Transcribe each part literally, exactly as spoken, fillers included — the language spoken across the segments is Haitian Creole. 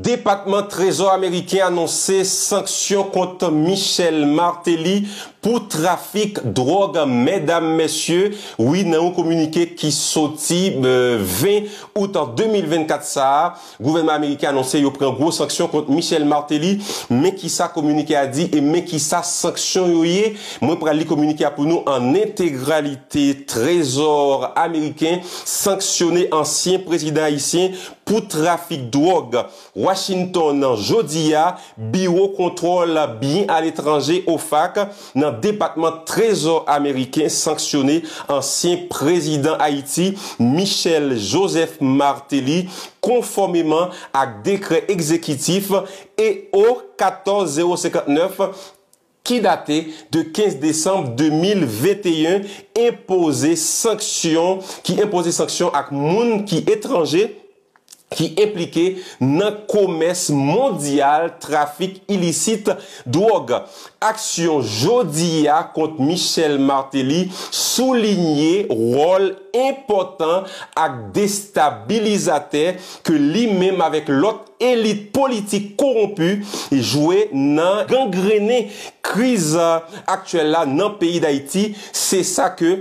Depatman Trezò ameriken anonse sanksyon kont Michel Martelly pou trafik dwòg, medam, mesye. Wi, nan yon kominike ki soti, euh, ven out de mil vennkat sa a, gouvènman ameriken anonse yo pran gwo sanksyon kont Michel Martelly. Men kisa kominike a di e men kisa sanksyon yo ye. Mwen pral li kominike a pou nou an entegralite. Trezò ameriken sanksyone ansyen prezidan ayisyen pou trafik dwòg. Washington, jodi a, Biwo Kontwòl Byen Aletranje, OFAC, nan Depatman Trezò ameriken sanksyone ansyen prezidan Ayiti, Michel Joseph Martelly, konfòmeman ak dekrè egzekitif E O katòz zewo senkantnèf, ki date de kenz desanm de mil venteyen, enpoze sanksyon, ki enpoze sanksyon ak moun ki etranje, ki enplike nan komès mondyal trafik ilisit dwòg. Aksyon jodi a kont Michel Martelly soulinye wòl enpòtan ak destabilizatè ke li menm avèk lòt elit politik kowonpi jwe nan gangrennen kriz aktyèl la nan peyi Dayiti. Se sa ke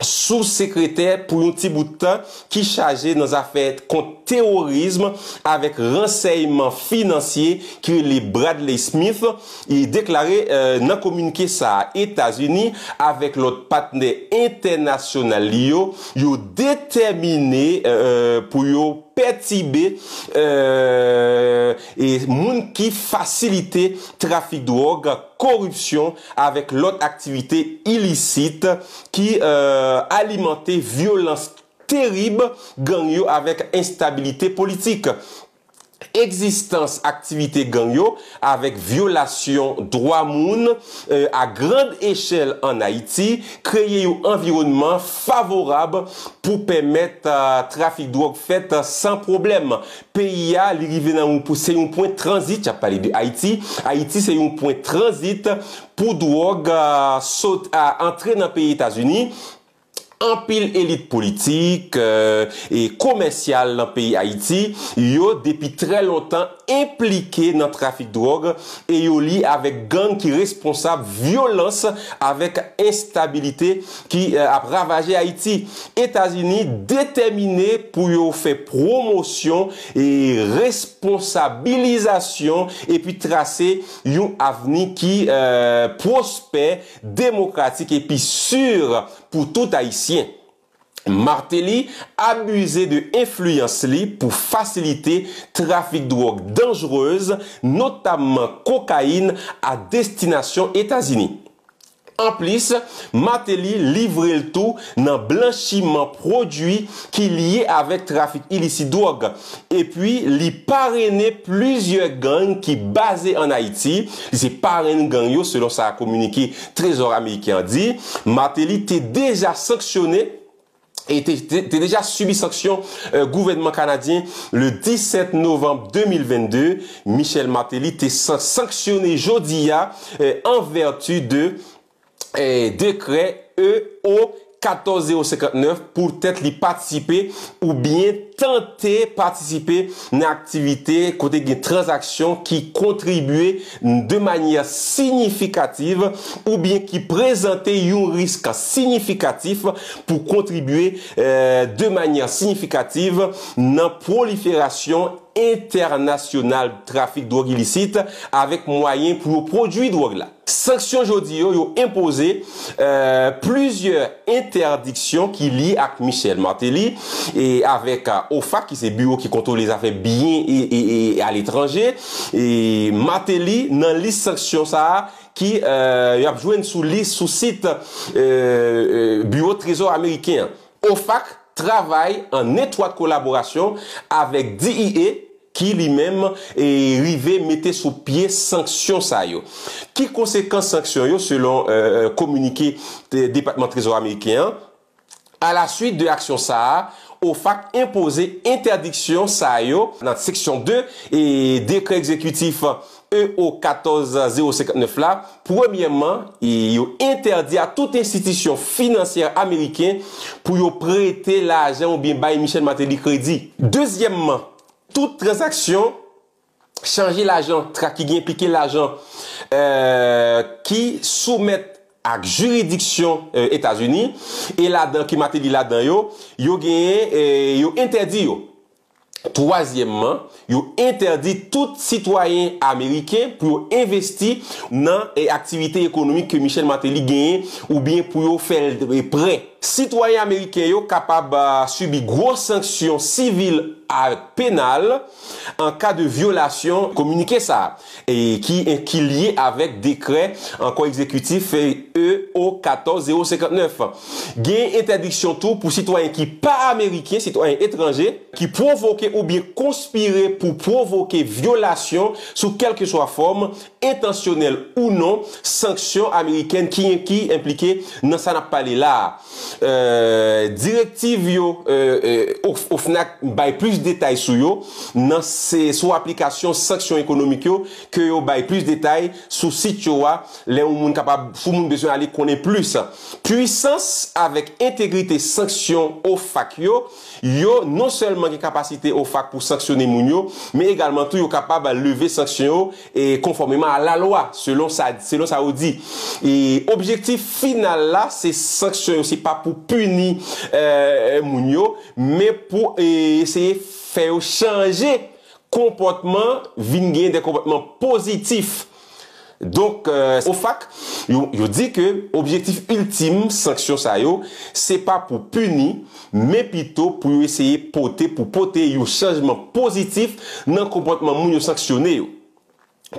sou sekretè pou yon ti bout tan ki chaje nan zafè kont teworism avèk ransèyman finansye ki rele Bradley Smith, e deklare, euh, nan kominike sa a, Etazini avèk lòt patnè entènasyonal li yo, yo detèmine, euh, pou yo pètibe, euh, e moun ki fasilite trafik dwòg, koripsyon avèk lòt aktivite ilisit ki, euh, alimante vyolans terib gang yo avèk enstabilite politik. Egzistans aktivite gang yo avèk vyolasyon dwa moun, euh, a grand echèl ann Ayiti kreye yon anviwònman favorab pou pèmèt, euh, trafik dwòg fèt san pwoblèm. Peyi a, li rive nan yon, se yon pwen tranzit, y ap pale de Ayiti. Ayiti se yon pwen tranzit pou dwòg, euh, sot, a, antre nan peyi Etazini. Anpil elit politik, euh, e komèsyal nan peyi Ayiti, yo depi trè lontan enplike nan trafik dwòg e yo li avèk gang ki responsab vyolans avèk enstabilite ki, euh, ap ravaje Ayiti. Etazini detèmine pou yo fè pwomosyon e responsabilizasyon epi trase yon avni ki, euh, pwospè, demokratik epi si pou tout Ayisyen. Martelly abize de enfliyans li pou fasilite trafik dwòg danjrez, notamman kokayin, a destinasyon Etazini. Anplis, Martelly livre l tou nan blanchiman pwodui ki lye avèk trafik ilisit dwòg. Epi, li parene plizyè gang ki baze ann Ayiti. Li se parenn gang yo, selon sa kominike Trezò ameriken an di. Martelly te deja sanksyone e te, te, te deja sibi sanksyon, euh, gouvènman kanadyen le disèt novanm de mil vennde. Michel Martelly te san-, sanksyone jodi a, euh, an vèti de, euh, dekrè E O katòz zewo senkantnèf, poutèt li patisipe oubyen tante patisipe nan aktivite kote gen tranzaksyon ki kontribye de manyè siyifikativ oubyen ki prezante yon risk siyifikatif pou kontribye, eh, de manyè siyifikativ nan pwoliferasyon entènasyonal trafik dwòg ilisit avèk mwayen pou yo pwodui dwòg la. Sanksyon jodi yo, yo enpoze, eh, plizyè entèdiksyon ki lye ak Michel Martelly e avèk, eh, OFAC, ki se biwo ki kontwole zafè byen e, e, e aletranje. E Martelly nan lis sanksyon sa a ki, eh, y ap jwenn sou lis, sou sit, eh, eh, Biwo Trezò ameriken an. OFAC travay an etwat kolaborasyon avèk D E A, ki li menm, e, rive mete sou pye sanksyon sa yo. Ki konsekans sanksyon yo, selon, eh, eh, kominike, eh, Depatman Trezò ameriken an? A la suite de aksyon sa a, OFAC enpoze entèdiksyon sa yo nan seksyon de e dekrè egzekitif E O katòz zewo senkantnèf la. Premyèman, e yo entèdi a tout enstitisyon finansyè ameriken pou yo prete lajan oubyen bay Michel Martelly kredi. Dezyèmman, tout tranzaksyon chanje lajan, tra ki gen enplike lajan, eh, ki soumèt ak jiridiksyon, eh, Etazini, e ladan ki Martelly ladan yo, yo genyen, eh, yo entèdi yo. Twazyèmman, yo entèdi tout sitwayen ameriken pou yo envesti nan, eh, aktivite ekonomik ke Michel Martelly genyen oubyen pou yo fè l, eh, prè. Sitwayen ameriken yo kapab, ah, sibi gwo sanksyon sivil ak penal an ka de vyolasyon kominike sa a, e ki, ki lye avèk dekrè ankò egzekitif, e, E O katòz zewo senkantnèf. Gen entèdiksyon tou pou sitwayen ki pa ameriken, sitwayen etranje, ki pwovoke oubyen konspire pou pwovoke vyolasyon sou kèlkeswa fòm, entansyonèl ou non, sanksyon amerikèn ki, ki enplike nan sa n ap pale la a. Eh, direktiv yo, eh, eh, of-, OFNAC bay plis detay sou yo, nan se, sou aplikasyon sanksyon ekonomik yo, ke yo bay plis detay sou sit yo a, lè yon moun kapab, pou moun bezwen ale konnen plis. Pwisans avèk entegrite sanksyon OFAC yo, yo non sèlman gen kapasite OFAC pou sanksyone moun yo, men egalman tou yo kapab leve sanksyon yo, e konfòmeman a lalwa, selon sa, selon sa yo di. E objektif final la, se sanksyon yo, se pa pou pini, eh, moun yo, men pou, eh, eseye fè yo chanje konpòtman, vin gen de konpòtman pozitif. Donk, eh, OFAC, yo, yo di ke objektif iltim sanksyon sa yo, se pa pou pini, men pito pou yo eseye pote, pou pote yon chanjman pozitif nan konpòtman moun yo sanksyone yo.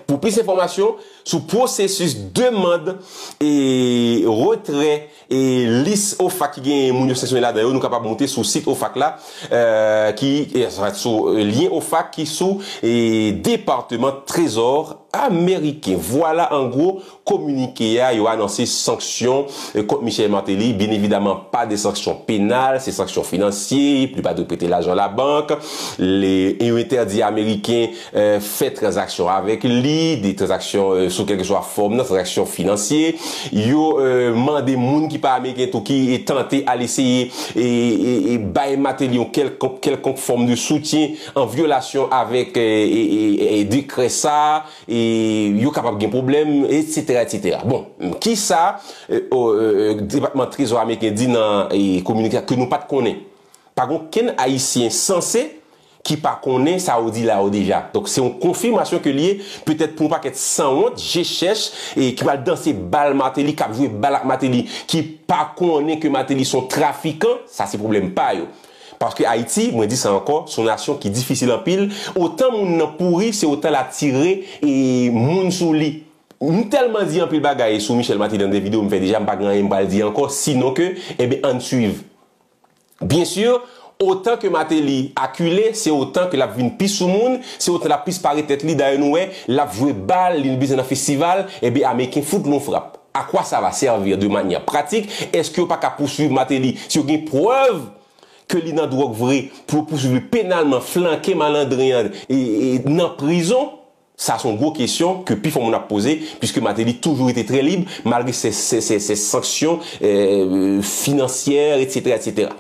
Pou plis enfòmasyon sou pwosesis demann e retrè e lis OFAC ki gen moun yo sanksyone ladan yo, nou kapab moute sou sit OFAC la, eh, ki, eh, sou, eh, lyen OFAC ki sou, eh, Depatman Trezò ameriken. Vwala, an gwo, kominike a, yo anonse sanksyon, eh, kont Michel Martelly. Byen evidaman, pa de sanksyon penal, se sanksyon finansye, li pa dwe prete lajan labank, le, yo entèdi ameriken, eh, fè tranzaksyon avèk li, de tranzaksyon, eh, sou kèlkeswa fòm nan, tranzaksyon finansye. Yo, eh, mande moun ki pa ameriken tou, ki, eh, tante al eseye, eh, eh, eh, bay Martelly yon kèlkonk, kèlkonk fòm de soutyen an vyolasyon avèk, eh, eh, eh, eh, dekrè sa a, e yo kapab gen pwoblèm, etsetera, etsetera. Bon, kisa, eh, o, eh, eh, Depatman Trezò ameriken di nan, eh, kominike a ke nou pa t konnen? Pa gen okenn Ayisyen sanse ki pa konnen sa yo di la yo deja. Donk, se yon konfimasyon ke l ye, petèt pou yon pakèt sanwont, je chèch, e ki pral danse bal Martelly, k ap jwe bal ak Martelly, ki pa konnen ke Martelly se yon trafikan, sa se pwoblèm pa yo. Paske Ayiti, mwen di sa ankò, se yon nasyon ki difisil anpil. Otan moun nan pouri, se otan l atire, e, moun sou li. M tèlman di anpil bagay sou Michel Martelly nan de videyo m fè deja, m pa gen anyen m pral di ankò, sinon ke, enben, ann swiv. Byen si, otan ke Martelly akile, se otan ke l ap vin pi sou moun, se otan l ap plis pare tèt li. Dayè, nou wè, l ap jwe bal, li bezwen nan festival, enben, Ameriken fout l on frap. À quoi ça va servir de manière pratique? Èske yo pa ka pouswiv Martelly si yo gen prèv ke li nan dwòg vre, pou yo pouswiv li penalman, flanke malandren an, e, e, nan prizon? Sa se yon gwo kesyon ke pifò moun ap poze, puiske Martelly toujou rete trè lib, malgre se, se, se, se sanksyon, eh, finansyè, etsetera, etsetera.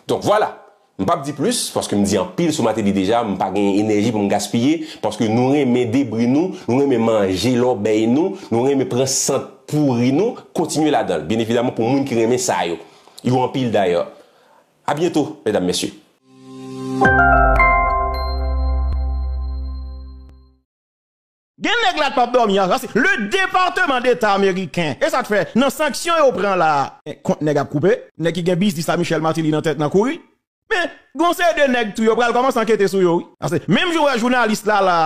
Donk, vwala. M p ap di plis, paske m di anpil sou Martelly deja, m pa gen enèji pou m gaspiye, paske nou renmen debri nou, nou renmen manje lòbèy nou, nou renmen pran sant pouri nou, kontinye ladan l. Byen evidaman, pou moun ki renmen sa yo. Yo anpil dayè. A byento, medam, mesye. Gen nèg la t p ap dòmi a, sa se le Departman Deta ameriken. E sa k fè, nan sanksyon yo pran la a, kont nèg ap koupe, nèg ki gen biznis la, Michel Martelly nan tèt nan kouri. Men, gon seri de nèg tou, yo pral kòmanse ankete sou yo, wi. Paske, menm jan w wè jounalis la, la,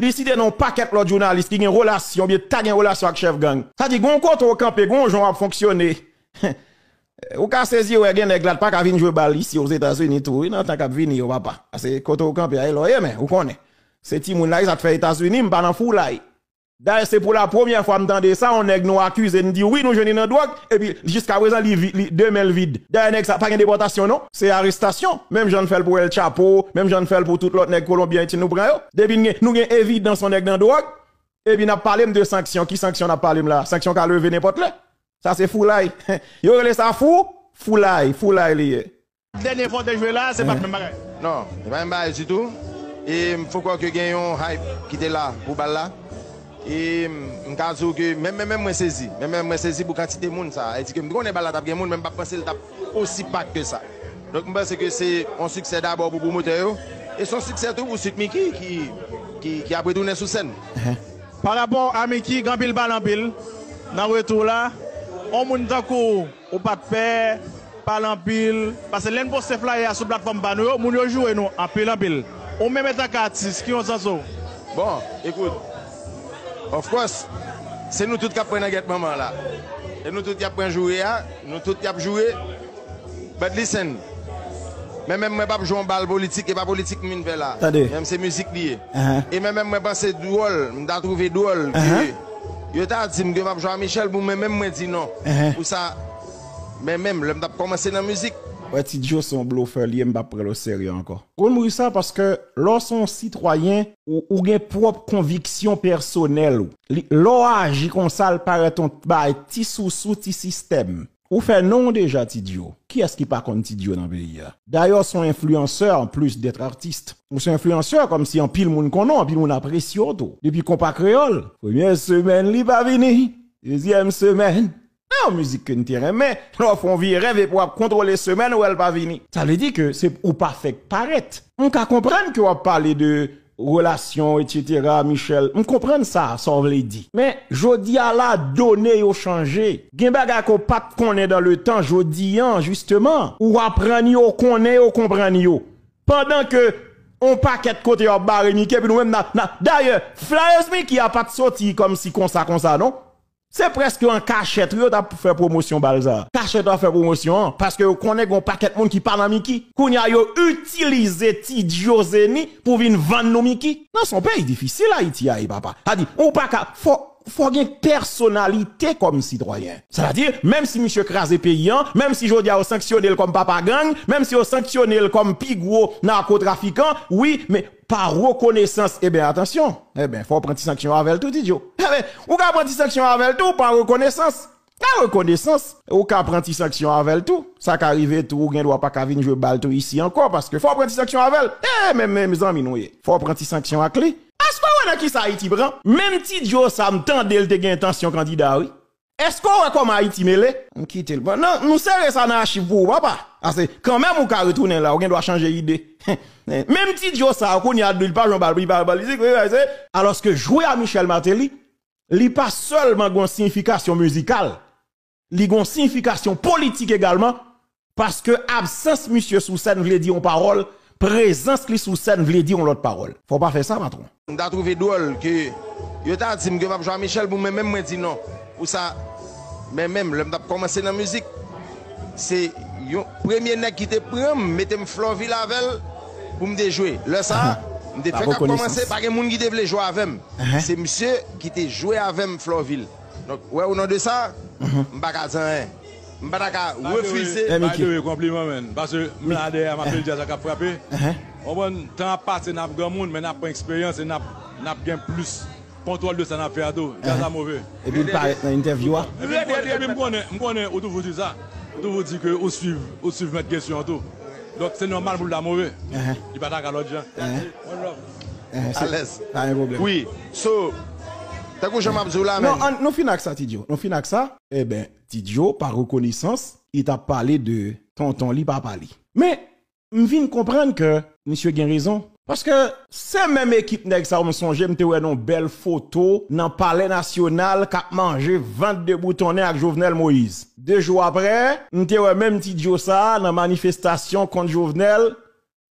li site non pakèt lòt jounalis ki gen relasyon, oubyen ta gen relasyon ak chèf gang. Sa di, gon kote w kanpe, gon jan w ap fonksyone. Ou ka sezi wè gen nèg la t pa ka vin jwe bal isi Ozetazini tou, wi, nan tan k ap vini yo, papa. Paske kote w kanpe a, e lè w ye, men, ou konnen. Se timoun la, e sa t fè Etazini, m pa nan foulay. Dayè, se pou la premyè fwa m tande sa, yon nèg nou akize, n di wi, nou jwenn li nan dwòg, epi jiskaprezan, li vi-, li, de men l vid. Dayè, nèg sa, pa gen depòtasyon, non. Se arestasyon. Menm jan n fè l pou El Chapo, menm jan n fè l pou tout lòt nèg Kolonbyen, Ayiti, nou pran yo. Depi n gen, nou gen evidans yon nèg nan dwòg, epi n ap pale m de sanksyon. Ki sanksyon n ap pale m la? Sanksyon ka leve nenpòt lè. Sa se foulay. Yo rele sa fou, foulay, foulay li ye. Dènye fwa w te jwe la, se pa t menm bagay. Non, se pa menm bagay ditou. E m fò kwè ke gen yon hype ki te la pou bal la. E m ka di w ke menm, menm, menm mwen sezi. Menm, menm mwen sezi pou kantite moun sa. E di ke m te konnen bal la t ap gen moun, men m pa t panse l t ap osi pak ke sa. Donk, m panse ke se yon siksè dabò pou pwomotè yo. E se yon siksè tou pou Sweet Micky ki, ki, ki ap retounen sou sèn. Pa rapò a Micky, gen anpil pale anpil. Nan retou la, yon moun tankou ou pa t pè, pale anpil. Paske lè n poste flyer a sou platfòm pa nou yo, moun yo joure nou anpil anpil. Ou menm etanke atis, ki yon sans ou? Bon, ekout. Of course, se nou tout k ap pran nan gèt manman la. E nou tout y ap pran joure a, nou tout y ap joure. But listen, men menm mwen p ap jwe yon bal politik, e pa politik m vin fè la. Tande. Men se mizik li ye. Ahan. E men menm mwen panse dwòl, m ta twouve dwòl ke Ahan. yo ta di m ke m ap jwe a Michel pou mwen menm mwen di non. Ahan. Pou sa, men menm lè m t ap kòmanse nan mizik. Wè, Ti Djo se yon blofè li ye, m p ap pran l oserye ankò. Konn mouri sa paske lè w se yon sitwayen, ou, ou gen pwòp konviksyon pèsonèl ou. Li- Lè w aji konsa, l parèt yon bagay ti sousou, ti sistèm. Ou fè non w deja, Ti Djo. Kiyès ki pa konn Ti Djo nan peyi a? Dayè, w se yon enfliyansè, anplis d'être artiste. Ou se yon enfliyansè, kòmsi anpil moun konnen w, anpil moun apresye w tou. Depi Konpa Kreyòl, premyè semèn li pa vini, dezyèm semèn. Nan yon mizik ke n te renmen, lè w fè yon vye rèv epi w ap kontwole semèn, ou wè l pa vini. Sa vle di ke se ou pa fèk parèt. M ka konprann ke w ap pale de relasyon, etsetera, Michel. M konprann sa, sa w vle di. Men, jodi a la, done yo chanje. Gen bagay ke w pa t konnen dan le tan, jodi an, jisteman, ou aprann yo, w konnen yo, w konprann yo. Pandan ke on pakèt kote yo ap bare Micky, epi nou menm n ap, n ap, dayè, Flyers Micky a pa t soti kòmsi konsa, konsa, non. Se prèske an kachèt, wi, yo t ap fè pwomosyon bal sa. Kachèt yo ap fè pwomosyon an, paske yo konnen gen yon pakèt moun ki pa nan Micky. Kounye a, yo itilize Ti Djo Zeni pou vin vann nou Micky. Non, se yon peyi difisil Ayiti a ye, papa. Sa di, ou pa ka, fò, fò gen pèsonalite kòm sitwayen. Sa di, menm si misye kraze peyi an, menm si jodi a yo sanksyone l kòm papa gang, menm si yo sanksyone l kòm pi gwo nakotrafikan, wi, men pa rekonesans, eben, atansyon. Eben, fò w pran ti sanksyon avè l tou, Ti Djo. Eben, ou ka pran ti sanksyon avè l tou, pa rekonesans. Pa rekonesans, ou ka pran ti sanksyon avè l tou. Sa ka rive tou, ou gen dwa pa ka vin jwe bal tou isi ankò, paske fò w pran ti sanksyon avè l. E, men, men, zanmi nou ye. Fò w pran ti sanksyon ak li. Èske w wè nan kisa Ayiti pran? Menm Ti Djo sa, m tande l te gen entansyon kandida, wi. Èske w wè kòman Ayiti mele? M kite l. Bon, non, nou sere sa nan achiv pou ou, papa. Ase, kanmenm ou ka retounen la, ou gen dwa chanje ide. Menm Ti Djo sa, kounye a, li pa jwe bal, li pa balizik, wi, wi, se. Alòske jwe a Michel Martelly, li pa sèlman gen yon siyifikasyon mizikal, li gen yon siyifikasyon politik egalman, paske absans misye sou sèn vle di yon pawòl, prezans li sou sèn vle di yon lòt pawòl. Fò w pa fè sa, patwon. M ta twouve dwòl ke yo ta di m ke m ap jwe a Michel pou mwen menm mwen di non. Pou sa, men menm lè m t ap kòmanse nan mizik, se yon premye nèg ki te pran m, mete m Florville avè l pou m te jwe. Lè sa a, m te fèk ap kòmanse, pa gen moun ki te vle jwe avè m. Se misye ki te jwe avè m Florville. Donk, wè, o non de sa, m pa ka di anyen. M pa ta ka refize. Eh, Mickey. By the way, konpliman, man. Paske m la dèyè, m ap di a sa k ap frape. Konprann, tan ap pase, n ap granmoun, men n ap pran eksperyans e n ap, n ap gen plis kontwòl de sa n ap fè a tou. Djaz la move. Epi l parèt nan entèvyou a. Epi m konnen, epi m konnen, m konnen ou toujou di sa. Ou toujou di ke ou swiv, ou swiv mèt kesyon an tou. Donk, se nòmal pou l ta move. Li pa ta ka lòt jan. One love. Eh, se- Alèz. Pa gen pwoblèm. Wi. So, tankou jan m ap di w la, Non, men. An, nou fin ak sa, Ti Djo. Nou fin ak sa. Eben, Ti Djo, pa rekonesans, li t ap pale de tonton li, papa li. Men, m vin konprann ke misye gen rezon. Paske se menm ekip nèg sa yo, m sonje m te wè nan yon bèl foto nan Palè Nasyonal k ap manje vant deboutone ak Jovenel Moïse. De jou aprè, m te wè menm Ti Djo sa a nan manifestasyon kont Jovenel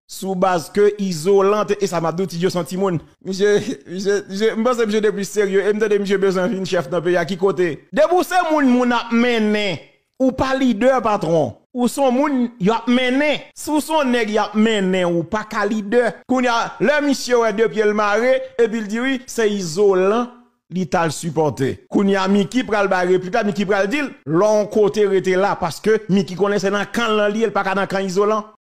sou baz ke Izolan te, e sa m ap di w, Ti Djo se yon timoun. Misye, misye, misye, m panse misye te plis serye, e m tande misye bezwen vin chèf nan peyi a, ki kote? Depi w se moun moun ap mennen, ou pa lidè, patwon. Ou se yon moun y ap mennen. Si w se yon nèg y ap mennen, ou pa ka lidè. Kounye a, lè misye wè de pye l mare, epi l di wi, se Izolan li t al sipòte. Kounye a, Mickey pral bay replik la, Mickey pral di l, lè w yon kote, rete la, paske Mickey konnen se nan kan l lan li ye, l pa ka nan kan Izolan.